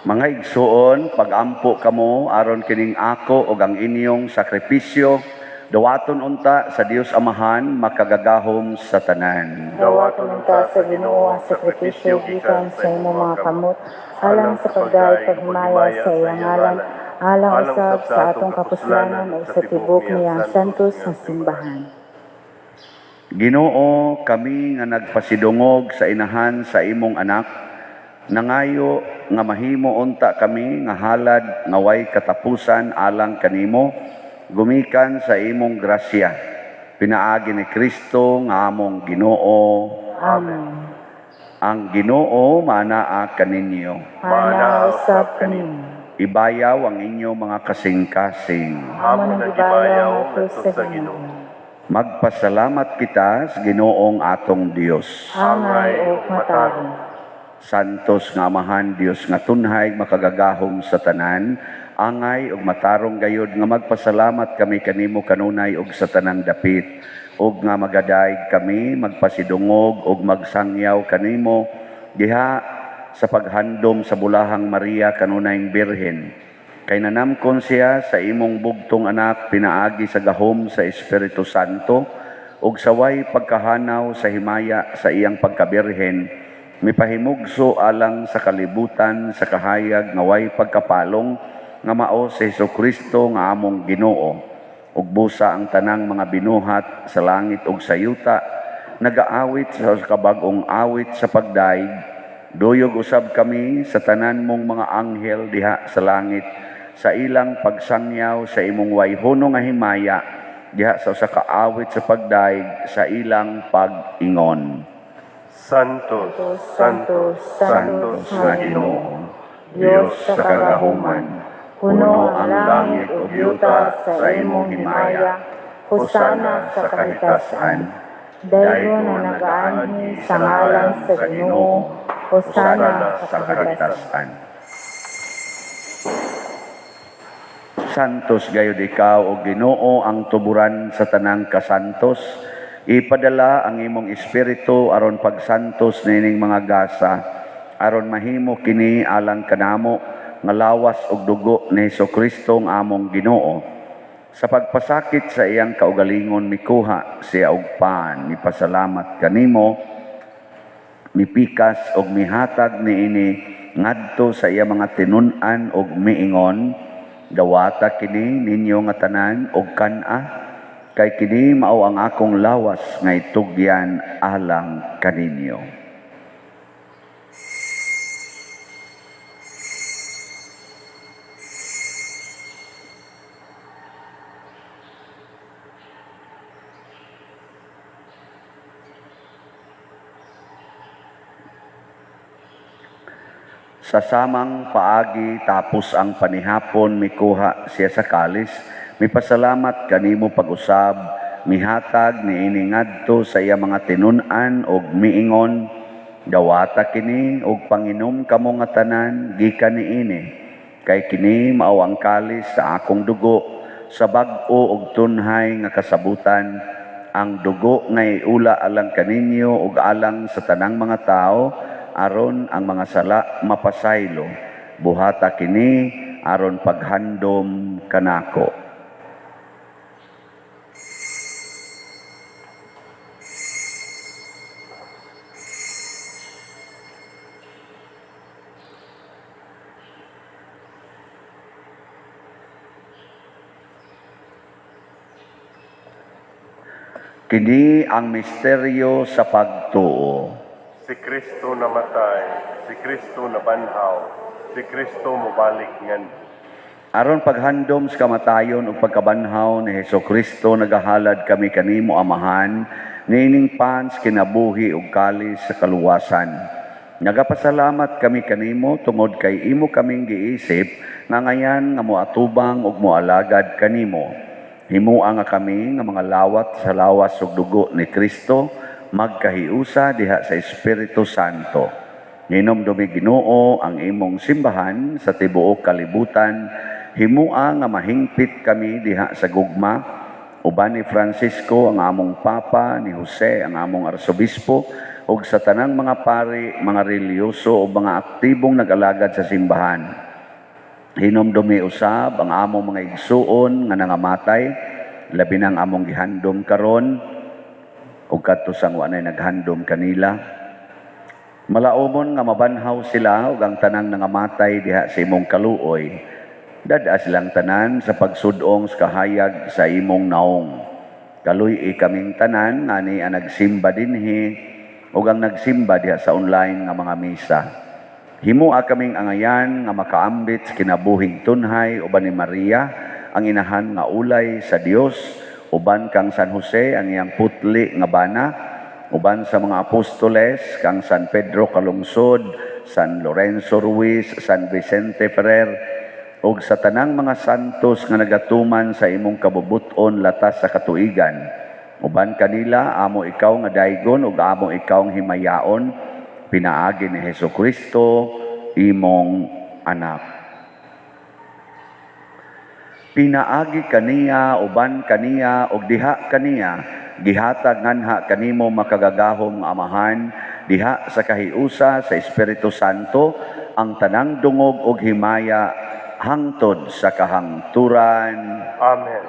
Mga igsuon, pagampo kamo aron kining ako ug ang inyong sakripisyo dawaton unta sa Dios Amahan makagagahom sa tanan. Dawaton unta sa Ginoo ang sakripisyo gikan sa imong mga kamot, alang sa pagdayeg paghimaya sa iyang ngalan, alang usab sa atong kapuslanan ug sa tibok niyang santos nga simbahan. Ginoo, kami nga nagpasidungog sa inahan sa imong anak, nangayo nga mahimo unta kami nga halad nga way katapusan alang kanimo, gumikan sa imong grasya. Pinaagi ni Kristo nga among Ginoo. Amen. Ang Ginoo maanaa kaninyo. Mana usab kanimo. Ibayaw ang inyong mga kasing-kasing. Amo nagibayaw ngadto sa Ginoo. Magpasalamat kita sa Ginoong atong Dios. Angay ug matarong. Santos nga Amahan, Dios nga tunhay makagagahom sa tanan, angay ug matarong gayod nga magpasalamat kami kanimo kanunay ug sa tanang dapit, ug nga magadayeg kami magpasidungog ug magsangyaw kanimo diha sa paghandom sa bulahang Maria kanunayng Birhen. Kay nanamkon siya sa imong bugtong anak pinaagi sa gahom sa Espiritu Santo ug saway pagkahanaw sa himaya sa iyang pagkabirhen, mipahimugso alang sa kalibutan sa kahayag nga way pagkapalong nga mao si Hesukristo nga among Ginoo. Ug busa ang tanang mga binuhat sa langit ug sa yuta nagaawit sa kabag-ong awit sa pagdaig. Duyog usab kami sa tanan mong mga anghel diha sa langit sa ilang pagsangyaw sa imong wayhono nga himaya diha sa usa ka awit sa pagdaig sa ilang pag-ingon. Santo, Santo, Santo, Santos nga Ginoo, Dios sa kagahuman, puno ang langit ug yuta sa imong himaya. Hosana sa kahitasan. Daygon ang nagaanhi sa ngalan sa Ginoo, Hosana sa kahitasan. Santos gayud ikaw o Ginoo ang tuburan sa tanang kasantos. Ipadala ang imong espiritu aron pagsantos nining mga gasa, aron mahimo kini alang kanamo nga lawas ug dugo ni Hesukristo ang among Ginoo. Sa pagpasakit sa iyang kaugalingon mikuha siya og pan, mipasalamat kanimo, mipikas og mihatag niini ngadto sa iya mga tinun-an og miingon, dawata kini ninyo nga tanan og kan-a, kay kini mao ang akong lawas nga itugyan alang kaninyo. Sa samang paagi tapos ang panihapon mikuha siya sa kalis, mipasalamat kanimo pag-usab, mihatag niini ngadto sa iya mga tinun-an og miingon, dawata kini og panginom kamo nga tanan gikan niini, kay kini mao ang kalis sa akong dugo sa bag-o og tunhay nga kasabutan, ang dugo nga iula alang kaninyo ug alang sa tanang mga tawo, aron ang mga sala mapasaylo. Buhata kini aron paghandom kanako. Kini ang misteryo sa pagtuo. Si Kristo namatay, si Kristo nabanhaw, si Kristo mobalik ngan. Aron paghandom sa kamatayon ug pagkabanhaw ni Hesukristo, nagahalad kami kanimo Amahan, niining pans kinabuhi ug kalis sa kaluwasan. Nagapasalamat kami kanimo tungod kay imo kaming giisip nga ngayan nga moatubang ug moalagad kanimo. Himua nga kami nga mga lawat sa lawas ug dugo ni Kristo magkahiusa diha sa Espiritu Santo. Hinumdumi Ginoo ang imong simbahan sa tibuok kalibutan. Himua nga mahingpit kami diha sa gugma uban ni Francisco ang among Papa, ni Jose ang among Arsobispo, ug sa tanang mga pari, mga relihiyoso ug mga aktibong nag-alagad sa simbahan. Hinumdumi usab ang among mga igsuon nga nangamatay, labi nang among gihandom karon ug kadto sang wa nay naghandom kanila. Malaumon nga mabanhaw sila ug ang tanang nangamatay diha sa imong kaluoy. Dad-a silang tanan sa pagsudong sa kahayag sa imong naong. Kaluy-i kaming tanan ngani ang nagsimba dinhi ug ang nagsimba diha sa online nga mga misa. Himua kaming angayan nga makaambit sa kinabuhing tunhay uban ni Maria ang inahan nga ulay sa Dios, uban kang San Jose ang iyang putli nga bana, uban sa mga apostoles kang San Pedro Calungsod, San Lorenzo Ruiz, San Vicente Ferrer, ug sa tanang mga santos nga nagatuman sa imong kabubut-on latas sa katuigan. Uban kanila amo ikaw nga daygon ug amo ikaw ang himayaon, pinaagi ni Hesukristo imong anak. Pinaagi kaniya, uban kaniya, ug diha kaniya, gihatag nganha kanimo makagagahom nga Amahan, Diha sa kahiusa sa Espiritu Santo, ang tanang dungog ug himaya hangtod sa kahangturan. Amen.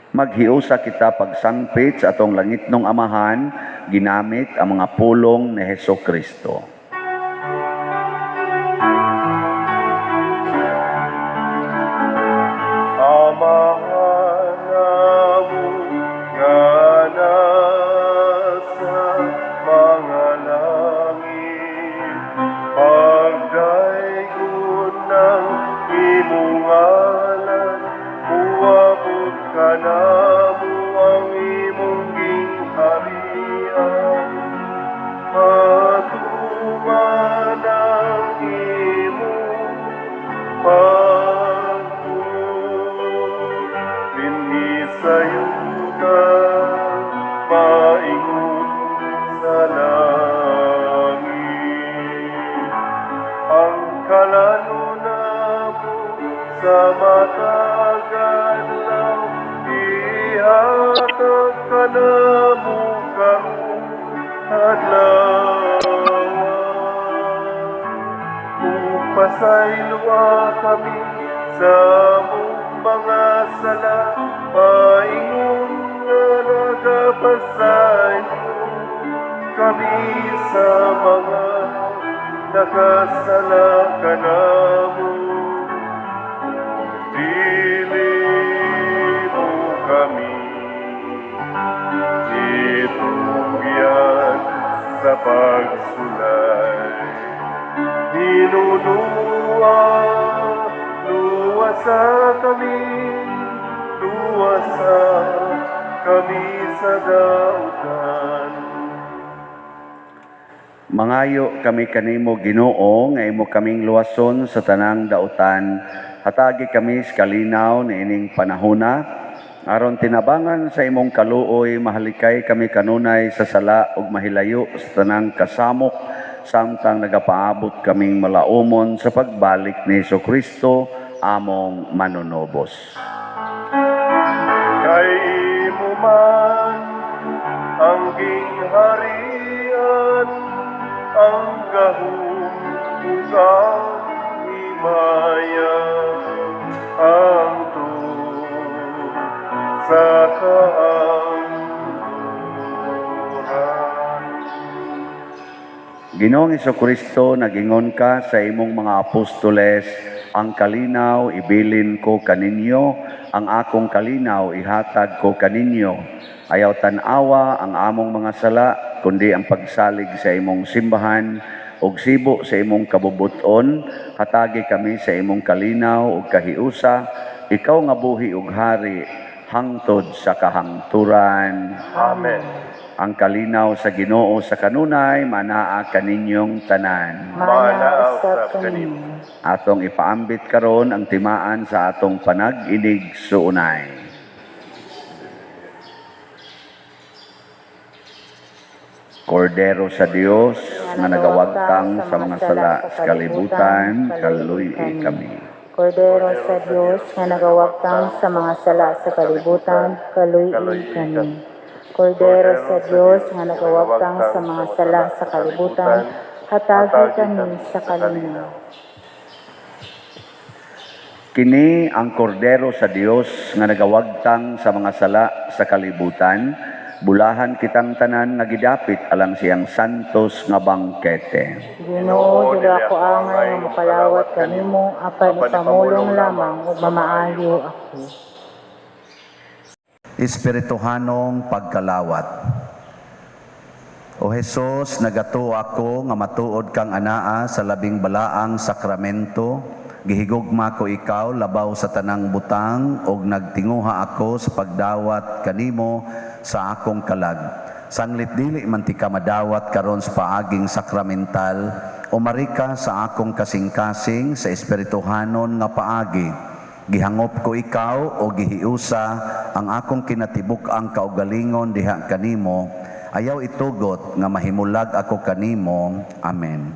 Maghiusa kita pagsangpit sa atong langitnong Amahan, ginamit ang mga pulong ni Heso Kristo. Amahan namo nga nasa mga langit, pagdaygon ng imong ngalan, muabot kanamo ang imong gingharian. Matuman ang imong pagbuot dinhi sa yuta, maingon sa langit. Ang kalanon namo sa matag adlaw, ihatag kanamo karong adlaw. Ug pasayloa kami sa among mga sala, paingon nga nagapasaylo kami sa mga nakasala kanamo. Dili mo kami itugyan sa pagsulay. Hinunua, luwasa kami, luwasa kami sa dautan. Mangayo kami kanimo, Ginoo, nga imo kaming luwason sa tanang dautan. Hatagi kami sa kalinaw niining panahona aron tinabangan sa imong kaluoy mahalikay kami kanunay sa sala ug mahilayo sa tanang kasamok samtang nagapaabot kaming malaumon sa pagbalik ni Kristo among manunobos. Kay imo man ang gingharian, ang gahom ug ang himaya, hangtod sa kahangturan. Ginoong Kristo, nagingon ka sa imong mga apostoles, "Ang kalinaw ibilin ko kaninyo, ang akong kalinaw ihatag ko kaninyo." Ayaw tan-awa ang among mga sala, kundi ang pagsalig sa imong simbahan, ug sibo sa imong kabubuton, hatagi kami sa imong kalinaw ug kahiusa, ikaw nga buhi ug hari hangtod sa kahangturan. Amen. Ang kalinaw sa Ginoo sa kanunay manaa kaninyong tanan. Maanaa usab kanimo. Atong ipaambit karon ang timaan sa atong panag-inig suunay. Kordero sa Dios nga nagawagtang sa mga sala sa kalibutan, kaluy kami. Kordero sa Dios nga nagawagtang sa mga sala sa kalibutan, kaluy kami. Kordero sa Dios nga nagawagtang sa mga sala sa kalibutan, hatagi kami sa kalinaw. Kini ang kordero sa Dios nga nagawagtang sa mga sala sa kalibutan, bulahan kitang tanan nga gidapit alang siyang santos nga bangkete. Ginoo, dili ako angay nga mokalawat kanimo, apan ipamulong lamang ug mamaayo ako. Espirituhanong pagkalawat. O Hesus, nagatuo ako nga matuod kang anaa sa labing balaang sakramento. Gihigugma ko ikaw labaw sa tanang butang ug nagtinguha ako sa pagdawat kanimo sa akong kalag. Sanglit dili man tika madawat karon sa paaging sakramental, umari ka sa akong kasing-kasing sa espirituhanon nga paagi. Gihangop ko ikaw o gihiusa ang akong kinatibuk-ang kaugalingon diha kanimo. Ayaw itugot nga mahimulag ako kanimo. Amen.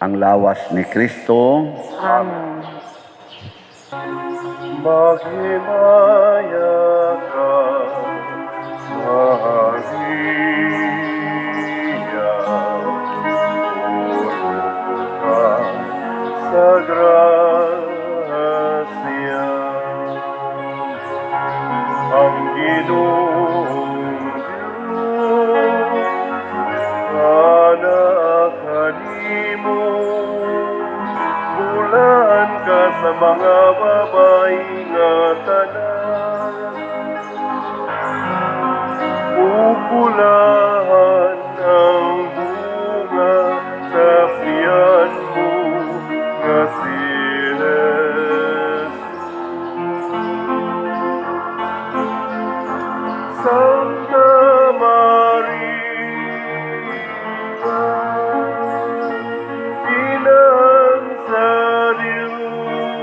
Ang lawas ni Kristo. Amen. Maghimaya ka, Maria, puno ka sa grasya. Ang Ginoong Diyos, anaa kanimo, bulaan ka sa mga babae nga tanan. Ug bulahan ang bunga sa tiyan mo nga si Jesus. Santa Maria, Inang sa Diyos,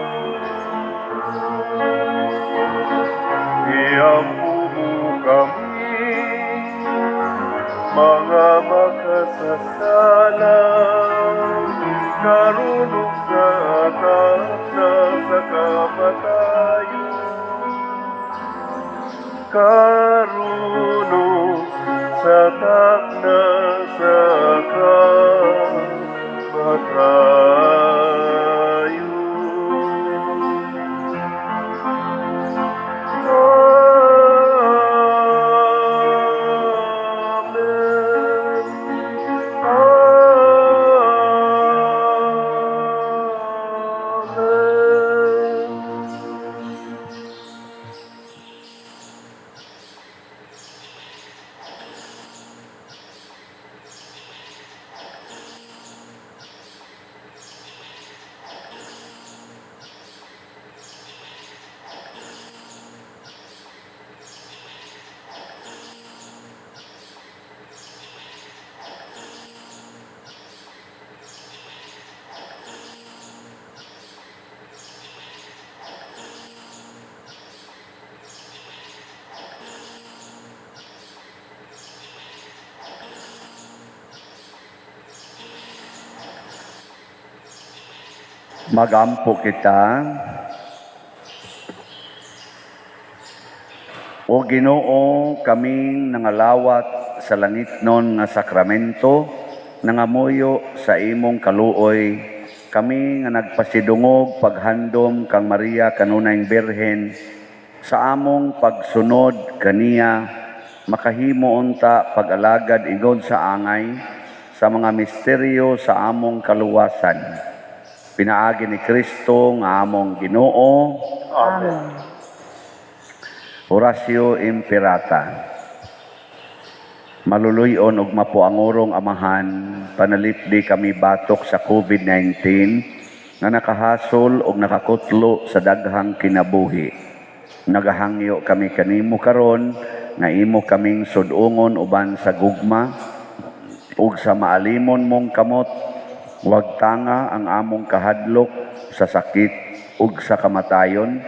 iampo mo kami, mga makasasala, karon ug sa takna sa kamatayon. Karon ug sa takna sa kamatayon. Amen. Amen. Magampo kita. O Ginoo, kaming nangalawat sa langitnon nga sakramento, nangamuyo sa imong kaluoy, kami nga nagpasidungog paghandom kang Maria kanunayng Birhen, sa among pagsunod kaniya, makahimo unta pag-alagad igod sa angay, sa mga misteryo sa among kaluwasan. Pinaagi ni Kristo nga among Ginoo. Amen. Oratio Imperata. Maluluy-on ug mapuangurong Amahan, panalipdi kami batok sa COVID-19 nga nakahasol ug nakakutlo sa daghang kinabuhi. Nagahangyo kami kanimo karon nga imo kaming sud-ungon uban sa gugma ug sa maalimon mong kamot. Wag tanga ang among kahadlok sa sakit ug sa kamatayon.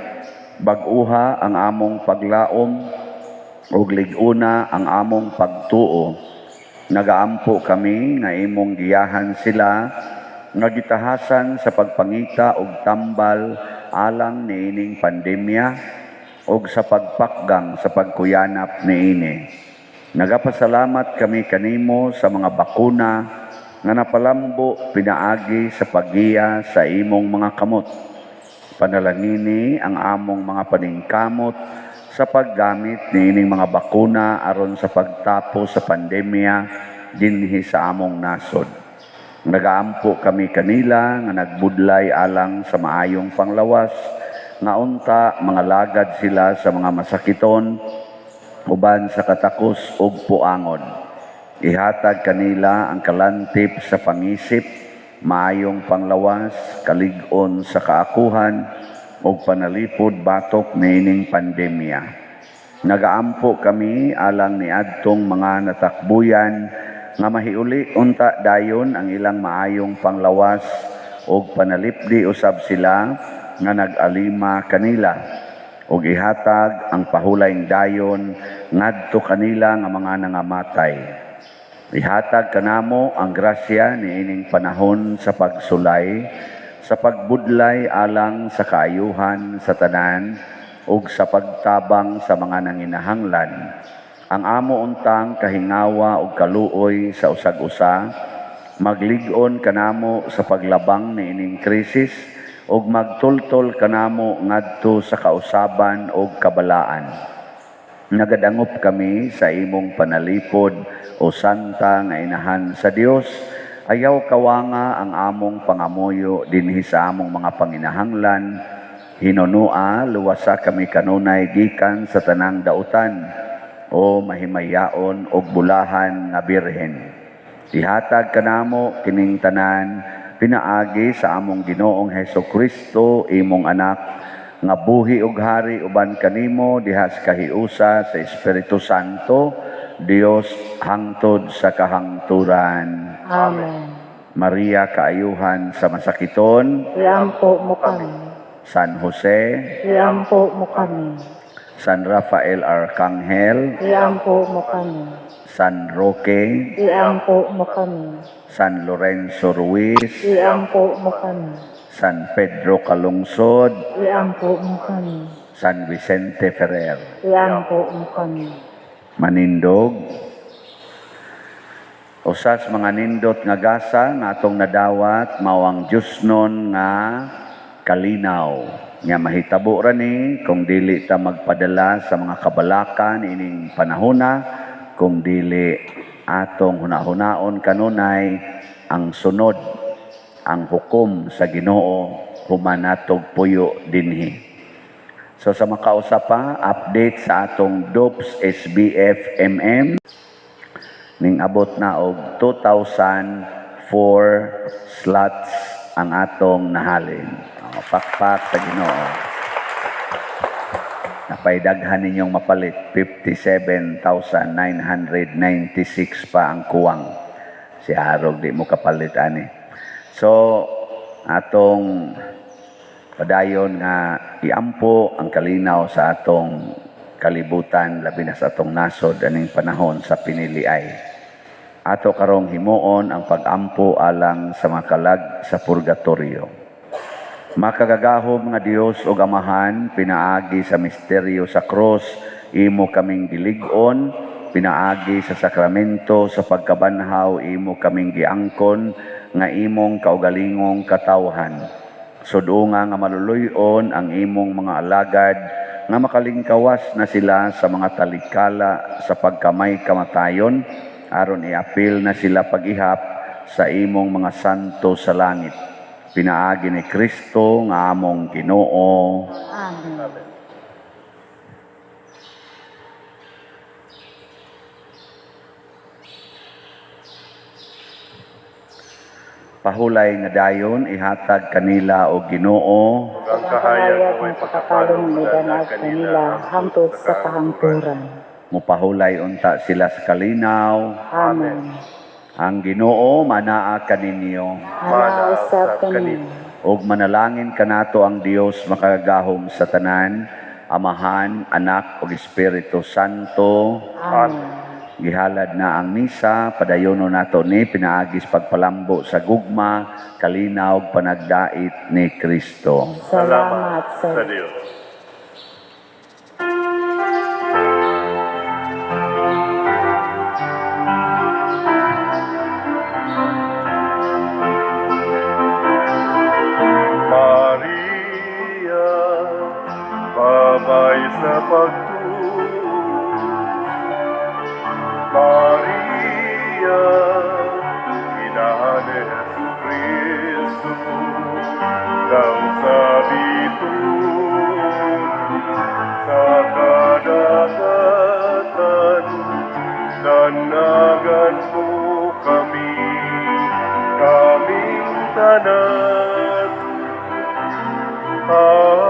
Bag-uha ang among paglaom ug lig-una ang among pagtuo. Nagaampo kami nga imong giyahan sila nga gitahasan sa pagpangita og tambal alang niining pandemya ug sa pagpakgang sa pagkuyanap niini. Nagapasalamat kami kanimo sa mga bakuna nga napalambo pinaagi sa paggiya sa imong mga kamot. Panalangini ang among mga paningkamot sa paggamit niining mga bakuna aron sa pagtapos sa pandemya dinhi sa among nasod. Nagaampo kami kanila nga nagbudlay alang sa maayong panglawas, nga unta mga lagad sila sa mga masakiton uban sa katakos ug puangon. Ihatag kanila ang kalantip sa pangisip, maayong panglawas, kalig-on sa kaakuhan, ug panalipod batok niining pandemya. Nagaampo kami alang niadtong mga natakbuyan nga mahiuli unta dayon ang ilang maayong panglawas ug panalipdi usab sila nga nag-alima kanila ug ihatag ang pahulayng dayon ngadto kanila nga mga nangamatay. Ihatag kanamo ang grasya niining panahon sa pagsulay, sa pagbudlay alang sa kaayuhan sa tanan ug sa pagtabang sa mga nanginahanglan. Ang amo untang kahingawa ug kaluoy sa usag-usa maglig-on kanamo sa paglabang niining krisis ug magtultol kanamo ngadto sa kausaban ug kabalaan. Nagadangop kami sa imong panalipod, o Santa nga Inahan sa Dios. Ayaw kawanga ang among pangamuyo dinhi sa among mga panginahanglan. Hinunua, luwasa kami kanunay gikan sa tanang dautan, o mahimayaon og bulahan nga Birhen. Ihatag kanamo kining tanan pinaagi sa among Ginoong Heso Kristo, imong anak, nga buhi ug hari uban kanimo diha sa kahiusa sa Espiritu Santo, Dios, hangtod sa kahangturan. Amen. Maria, kaayuhan sa masakiton, Iampo mo kami. San Jose, Iampo mo kami. San Rafael Arcangel, Iampo mo kami. San Roque, Iampo mo kami. San Lorenzo Ruiz, Iampo mo kami. San Pedro Calungsod, Iampo mo kami. San Vicente Ferrer. Iampo mo kami. Manindog. Usas mga nindot nga gasa nga atong nadawat mao ang Diyosnon nga kalinaw. Nga mahitabo ra ni kung dili ta magpadala sa mga kabalakan ining panahona, kung dili atong hunahunaon kanunay ang sunod, ang hukom sa Ginoo human natog puyo dinhi. So sa makausa pa, update sa atong DOPS SBF MM ning abot na og 2,004 slots ang atong nahalin. O, pakpak sa Ginoo. Napaydaghan ninyong mapalit, 57,996 pa ang kuwang. Si Arog di mo kapalit ani. So atong padayon nga iampo ang kalinaw sa atong kalibutan, labi na sa atong nasod aning panahon sa piniliay. Ato karong himuon ang pag-ampo alang sa mga kalag sa purgatorio. Makagagahom nga Dios ug Amahan, pinaagi sa misteryo sa krus, imo kaming gilig-on, pinaagi sa sakramento sa pagkabanhaw, imo kaming giangkon nga imong kaugalingong katawhan. Sudunga nga maluluy-on ang imong mga alagad nga makalingkawas na sila sa mga talikala sa pagkamay kamatayon, aron iapil na sila pag-ihap sa imong mga santo sa langit. Pinaagi ni Kristo nga among Ginoo. Amen. Pahulay nga dayon ihatag kanila o Ginoo ug ang kahayag nga may pagkapalong midanag kanila hangtod sa kahangturan. Mupahulay unta sila sa kalinaw. Amen. Ang Ginoo manaa kaninyo. Mana usab kanimo. Ug manalangin kanato ang Dios makagagahom sa tanan, Amahan, Anak ug Espiritu Santo. Amen. Gihalad na ang misa, padayono nato ni pinaagis pagpalambo sa gugma, kalinaw ug panagdait ni Kristo. Salamat sa sa Dios. Maria, babay sa pagtuo. Maria, inahan ni Jesucristo, daw sa bituon, sa kadagatan, nanagan mo kami, kaming tanan. Amen.